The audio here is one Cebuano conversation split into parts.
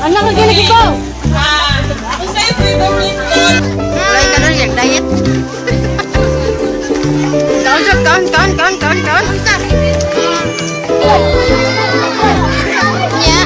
Anak ka lagi ko. Unsay favorite ko? Walay ka nun, yung diet. Kaon, Jok, kaon, kaon, kaon, kaon, kaon. Yeah.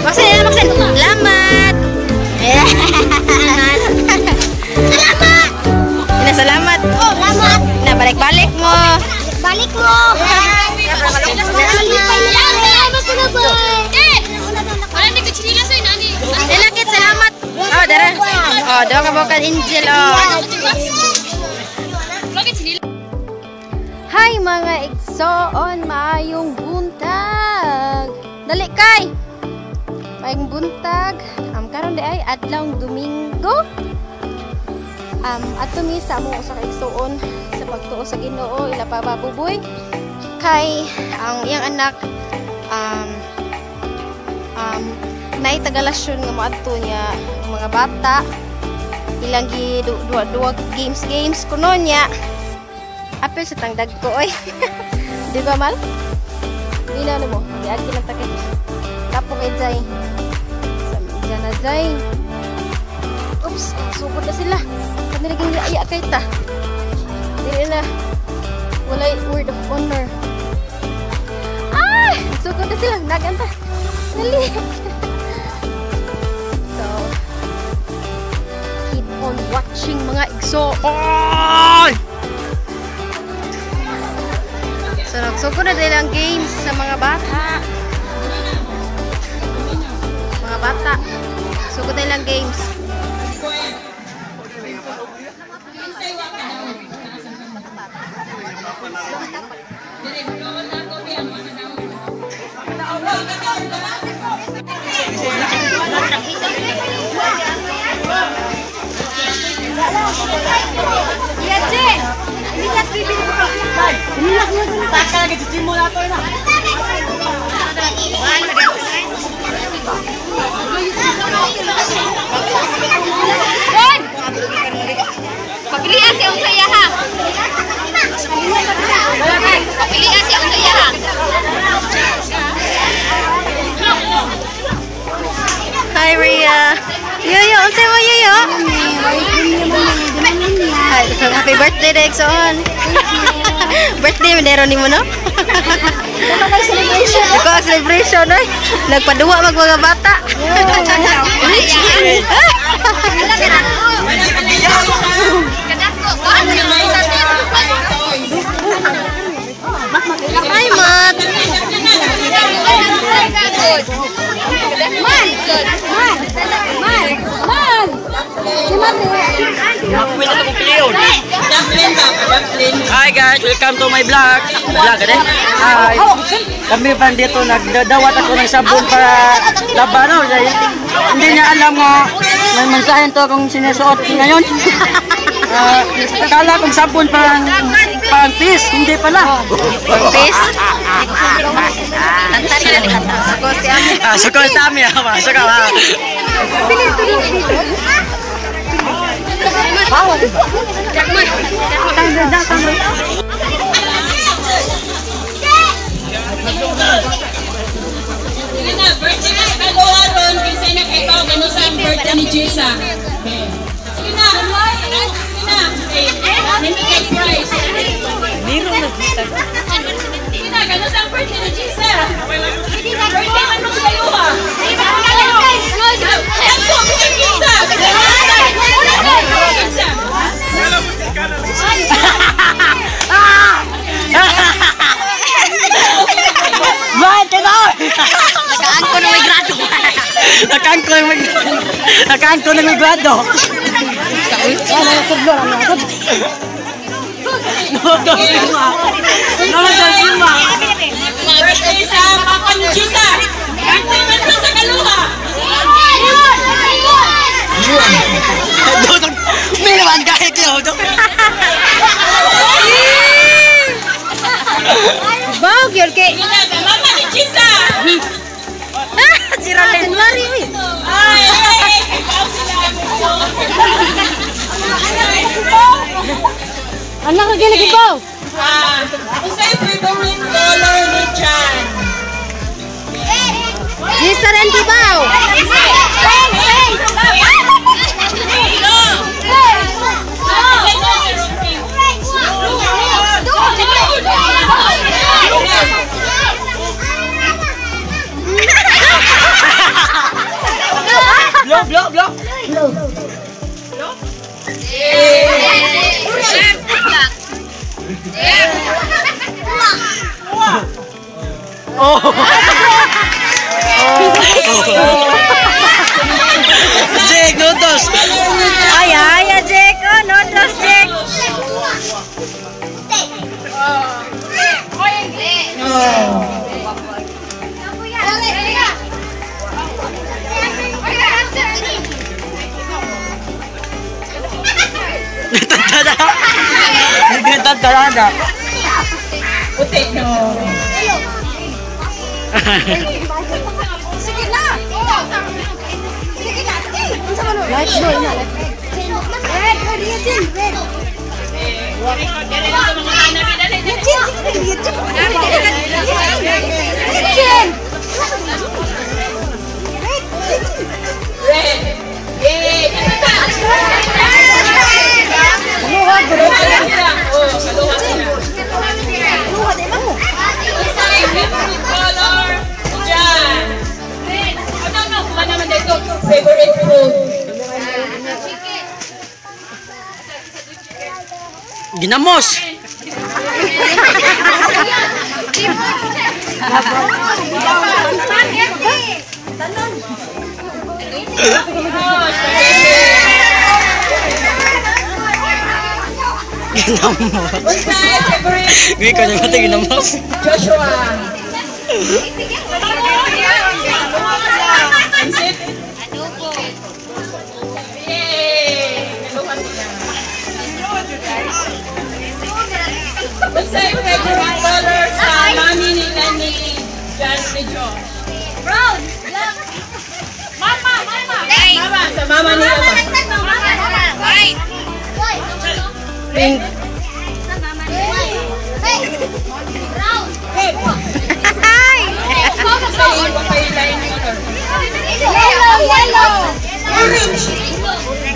Maksin, maksin. Salamat. Salamat! Ina, salamat. Oh, salamat! Na, balik-balik mo. Balik mo! Nilakit, salamat. Oh, dara. Oh, daw ka bukan Angel, oh. Hi mga igsoon, maayong buntag. Dali kay. Maayong buntag. Karon di ay adlaw Domingo. Adto mi sa among usa ka igsoon sa pagtuo sa Ginoo ila pa babuboy. Kay ang iyang anak naay tagalasyon nga moadto niya ang mga bata ilang gi duwa games games kuno niya. Apil sa tangdag ko oy. Di ba mal? Di na mo, giagi lang takit. Tapo kay Jai. Sa na Jai. Oops, sugod na sila. Kanila ging aya kay ta. Dili na. Walay word of honor. Ah, sugod na sila. Naganta. Dali. So, keep on watching mga igsoon. So, nagsuko na din ang games sa mga bata. Mga bata. Suko na lang games. Pagpilian siya ang saya ha. Pagpilian siya ang saya ha. Hi Rhea. Yoyo, unsa mo yoyo? Hi, so happy birthday Dexon. Birthday man ni mo no? Celebration. Ikaw ang celebration oy. Nagpaduwa mag mga bata. Hi Mat. Man! Man! Man! Man! Hi guys, welcome to my vlog. Vlog eh? Hi. Kami pa dito nagdadawat ako ng sabon para labano. Hindi niya alam nga may mensahe to akong sinusuot ngayon. Akala kong sabon pang pang-peace, hindi pala. Pang-peace? Sukol sa amin. Sukol. Sige na, birthday na sa kaloha ron. Kinsa na kay Pao, ganun sa birthday ni Jisa. Sige na, sige na. Hindi kay price. Sige na, ganun sa birthday ni Jisa. Birthday man nung kaluha. Ako, kinsa. Kinsa. Nakaangko ng may grado. Nakaangko ng may nakaangko ng may grado. Birthday sa Papa ni Jisa. Birthday man nung sa kaluha. May naman kahit yun. Bawg yun kay Mama ni Jisa. Si Rolin. Ay, ay, Restaurant Kibaw. Blow, blow, blow. Oh. Oh. Jake, noodles. Ay, ay, Jake. Oh, noodles, Jake. Tanda. Tanda. Puti, no. Sige na. Sige na. Unsa man? Light blue na. Red, red, red. Red. Yay! Kaluha sila. Oh, kaluha sila. Favorite color? Diyan. Ano, no, kuha naman dito. Favorite food. Ginamos. Ginamos. What's my favorite? Hindi ko naman ito ginamos. Joshua. Pansit? Adobo. Yay! Kaluha sila. What's my favorite color sa mami nila ni Jan ni Josh? Brown. Mama, mama. Mama, sa mama nila ba? White. Pink. Brown. Pink. Sa iba kayo line color. Yellow, yellow. Orange.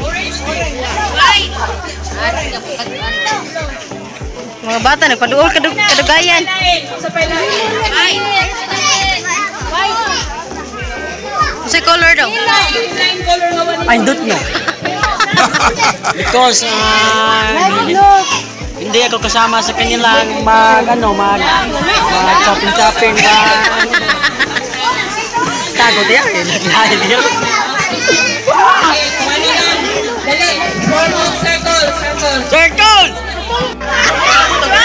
Orange. White. Mga bata, nagpaduol kadugayan. Lain. Sa pailain. White. Unsay color daw? Line color nga wala. I don't know. Because hindi ako kasama sa kanilang mag ano mag mag shopping shopping mag tago diya eh naglahi diya. Okay, kuha nila. Dali. Form of circle. Circle. Circle. Mama, mama.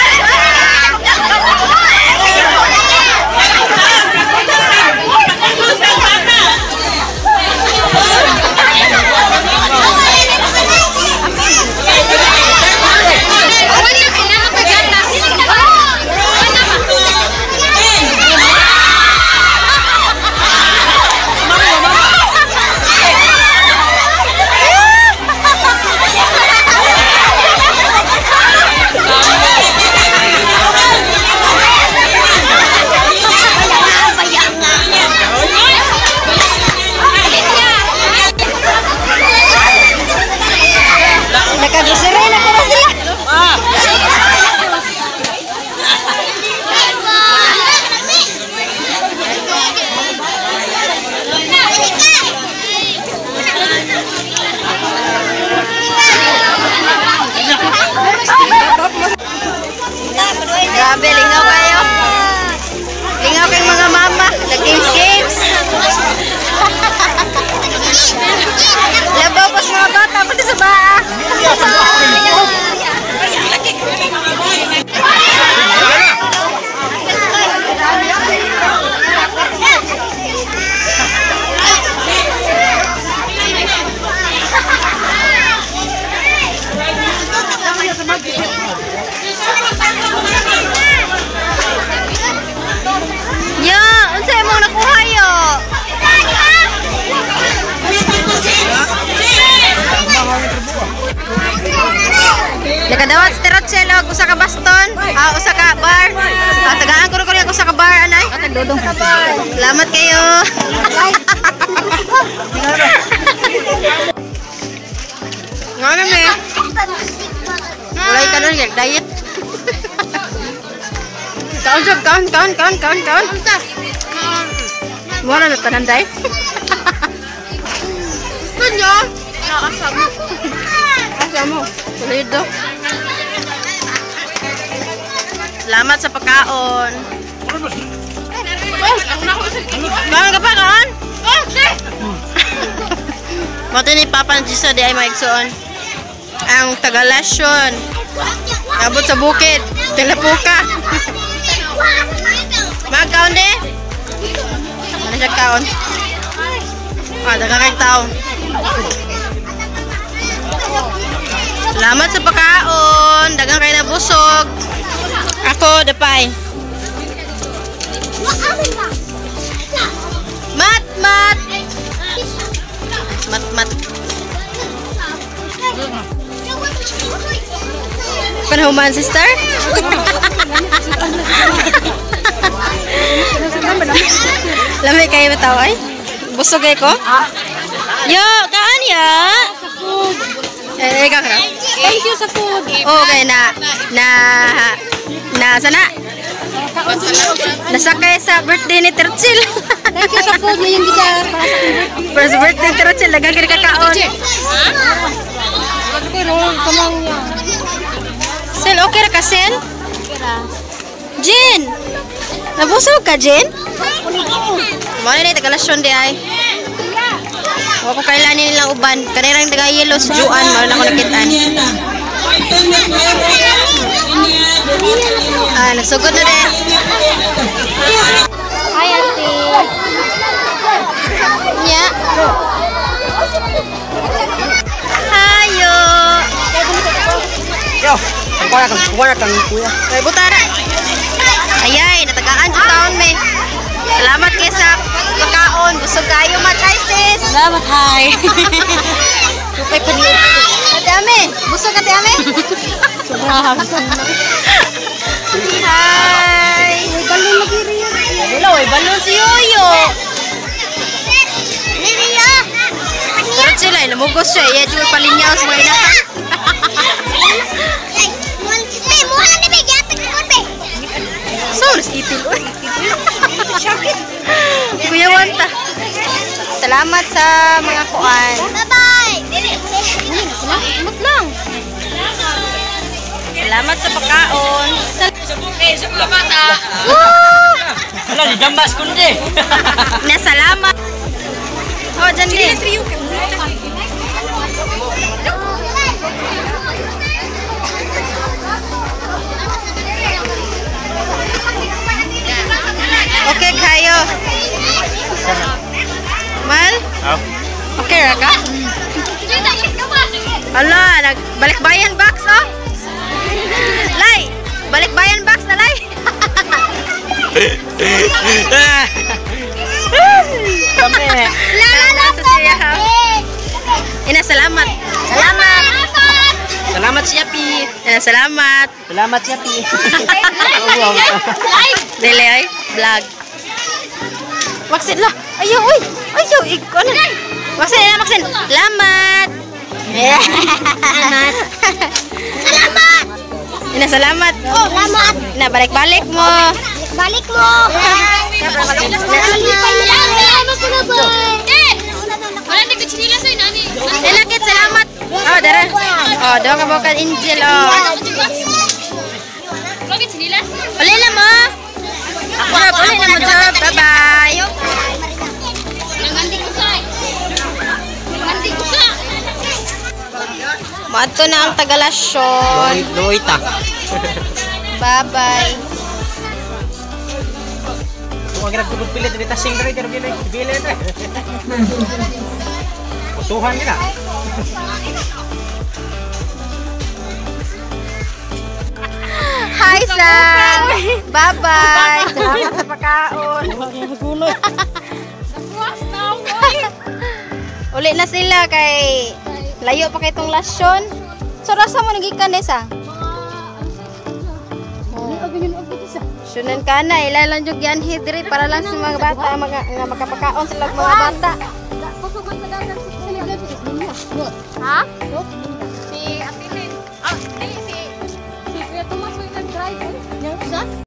bar anay. Salamat kayo. Nga na me. Walay ka nun, diet. Kaon sob, kaon, kaon, kaon, kaon, kaon. Wala na tanan day. Gusto nyo? Asa mo? Solido. Salamat sa pagkaon. Kaon ka pa, kaon? Moto ni Papa ng Jisa di ay maigsoon. Ang Tagalasyon. Abot sa bukid. Tilapuka. Magkaon di? Ano siya kaon? Ah, daghang tao. Salamat sa pagkaon. Daghang kayo nabusog. Ako, dapay. Mat, mat. Mat, mat. Panahuman, sister? Lamay kayo ba tao ay? Busog kayo ko? Yo, kaan ya? Eh, ikaw ka. Thank you sa food. Okay, na, na, na, sana? Nasakay sa birthday ni Terchil. Thank you sa food ngayon kita para sa aking birthday. First birthday ni Terchil, lagang kini kakaon. Sel, okay ra ka, Sel? Jin! Nabusog ka, Jin? Mao na tagalasyon di ay. Wa ko kailanin nilang uban. Kanirang taga yelo si Juan, mao na ko nakitaan. Ah, nagsugod na din. Hi, auntie. Nya. Hayo. Yo, kuha kang kuya. May butara. Ayay, natagaan sa taon me. Salamat kay sa pagkaon. Busog kayo, match. Hi, sis. Salamat, hi. Kupay pa niyo. Ate Ame, busog ka, Ate Ame? Hi. Balon lagi riyan. Wala, oy, balon si Yoyo. Pero sila, namugos siya. Iya, juga palinyaw sa mga inahan. So, nas itil, oy. Kuya Wanta. Salamat sa mga kuan. Bye-bye. Salamat lang. Salamat sa pagkaon. Sa mga bata. Wala, di jambas kundi. Na salamat. Oh, dyan din. Okay, kayo. Mal? Okay ra ka? Ala, nagbalikbayan box, oh. Lay, balikbayan box na, lay. Kami. Salamat sa siya. Ina, salamat. Salamat. Salamat Shopee. Ina, salamat. Salamat Shopee. Dili ay, vlog. Maksin lah. Ayaw, uy. Ayaw, ikaw na. Maksin, ina, maksin. Salamat. Salamat. Salamat. Ina, salamat. Oh, salamat. Ina, balik-balik mo. Balik mo. Ina, kit, salamat. Oh, dara. Oh, daw ka bukal angel, oh. Uli na mo. Job, uli na mo, Job. Bye-bye. Maadto na ang Tagalasyon. Luit ah. Bye-bye. Kung ang nagtugod pilit, dito sing diri diri diri dili na. Utuhan gina. Hi, Sam! Bye-bye! Salamat sa pagkaon. Uli na sila kay layo pa kay itong lasyon. So, rasa mo nagikan eh, sa? Sunan ka na, ila lang jud yan diri para lang sa mga bata mga nga makapakaon sila mga bata. Ha? Si Atilin. Ah, di, si Kuya Tomas may nag-drive.